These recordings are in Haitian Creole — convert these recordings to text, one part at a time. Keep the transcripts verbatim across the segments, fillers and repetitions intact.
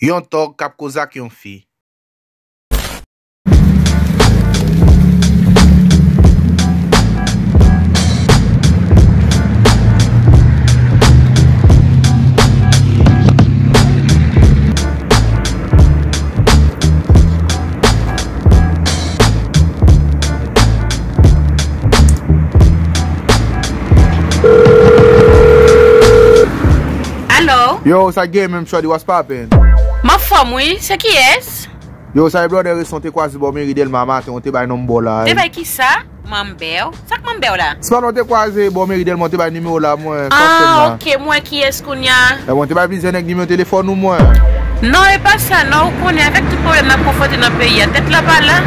Yon tòg k ap koze ak yon fi. Alo? Yo, sa gen menm, shorty, what's poppin'? M anfòm, wi. Se kiyès? Yo, sa e brother Reson te kwaze bò meri Dèlma maten, ou te bay nonm bò la. Te bay kisa? Manbè w? Sa k manbè w la? Se pa non te kwaze bò meri Dèlma, ou te bay nimewo la, mwen, kòb fè m la. Ah, ok, mwen kiyès kounya? E bon, te bay plizyè nèg nimewo telefòn ou, mwen. Non, e pa sa, non, ou konnen avèk tout pwoblèm n ap konfwonte nan peyi a, tèt la pa la.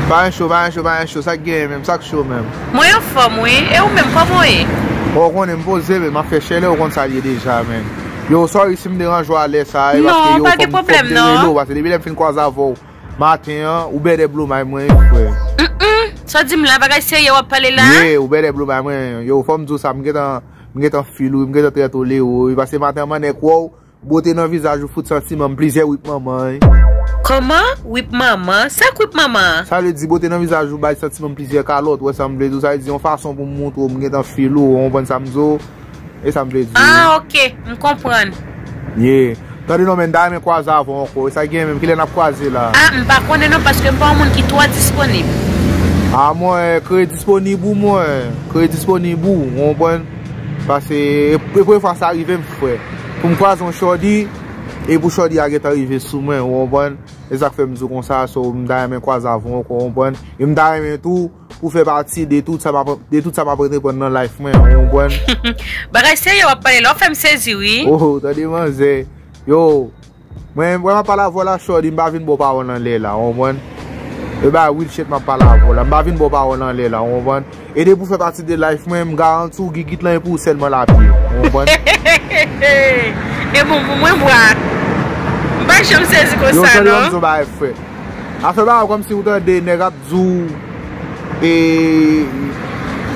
Pa gen cho, pa gen cho, pa gen cho, sa k gen menm, sa k cho menm? Mwen anfòm, wi. E ou menm, kòman w ye? Bon, ou konnen m poze, men m ap fè chèlè, ou konn sa l ye deja, men. Yo, sorry si m deranje w a lè sa a, e paske yo, fò m, fò m te rele w, paske depi lè m fin kwaze avè w maten an, ou bèdè blomay mwen, wi, frè. Mm, mm. Sa w di m la, bagay serye w ap pale la? Ye, ou bèdè blomay mwen. Yo, fò m di w sa, m gentan, m gentan fil ou, m gentan trè tolere w, wi, paske maten an m annik wè w, bote nan vizaj ou fout santiman m plizyè wip manman, wi. Kòman? Wip manman? Sa k wip manman an? Sa vle di bote nan vizaj ou bay santiman m plizyè kalòt, ou wè sa m vle di w, sa vle di yon fason pou m montre w m gentan fil ou, ou konprann sa m di w? E sa m vle di. Ah, ok, m konprann. Ye. Tande non, men, m ta renmen kwaze avè w ankò. E sa gen menm, kilè n ap kwaze la? Ah, m pa konnen non, paske m pa yon moun ki twò disponib. Ah, mwen, kreye disponib ou, mwen. Kreye disponib ou, ou konprann? Paske e, e premye fwa sa rive m, frè. Pou m kwaze yon shorty, e pou shorty a gentan rive sou mwen, ou konprann? E sa k fè m di w konsa, so, m ta renmen kwaze avè w ankò, ou konprann? E m ta renmen tou, pou fè pati de tout sa m ap, de tout sa m ap antreprann nan life mwen, ou konprann? Bagay serye w ap pale la, w fè m sezi, wi. Oh, tande manzè. Yo, mwen, mwen m ap pale avè w la, shorty, m pa vin ba w pawòl anlè la, ou konprann? E ba real shit m ap pale avè w la, m pa vin ba w pawòl anlè la, ou konprann? E depi w fè pati de life mwen, m garanti w, gigit lan e pou ou sèlman l ap ye, ou konprann? E bon pou mwen, bwa. M pa janm sezi konsa, non. Yo, tande, m di w bagay, frè. Afè ba w kòmsi ou tande nèg ap di w, e,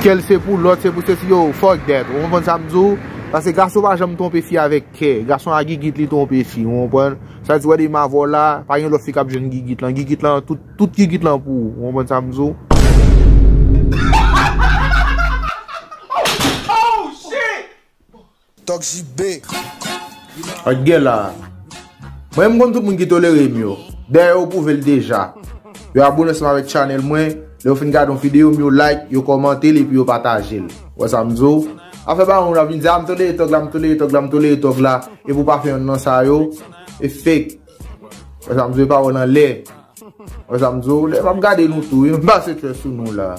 kè l se pou lòt, se pou sesi, yo, fuck that. Ou konprann sa m di w? Paske gason pa janm twonpe fi avèk kè. Gason a gigit li twonpe fi, ou konprann? Sa di, wè de m avè w la, pa gen lòt fi k ap jwenn gigit lan. Gigit lan, tout, tout gigit lan pou ou. Ou konprann sa m di w? Tòg J B. Ak gè la. Mwen, m konn tout moun ki tolere m yo. Dayè, yo pwouve l deja. Yo abone ansanm avèk channel mwen. Lè yo fin gade yon videyo m, yo like, yo kòmante l epi yo pataje l. Ou wè sa m di w? Afè ba yon la vin di, a, m tolere tòg la, m tolere tòg la, m tolere tòg la. Epi w pa fè yonn nan sa yo. E fake. Ou wè sa m di w, e pawòl anlè. Wè sa m di w, lè m ap gade nou tou, wi, m pase kè sou nou la.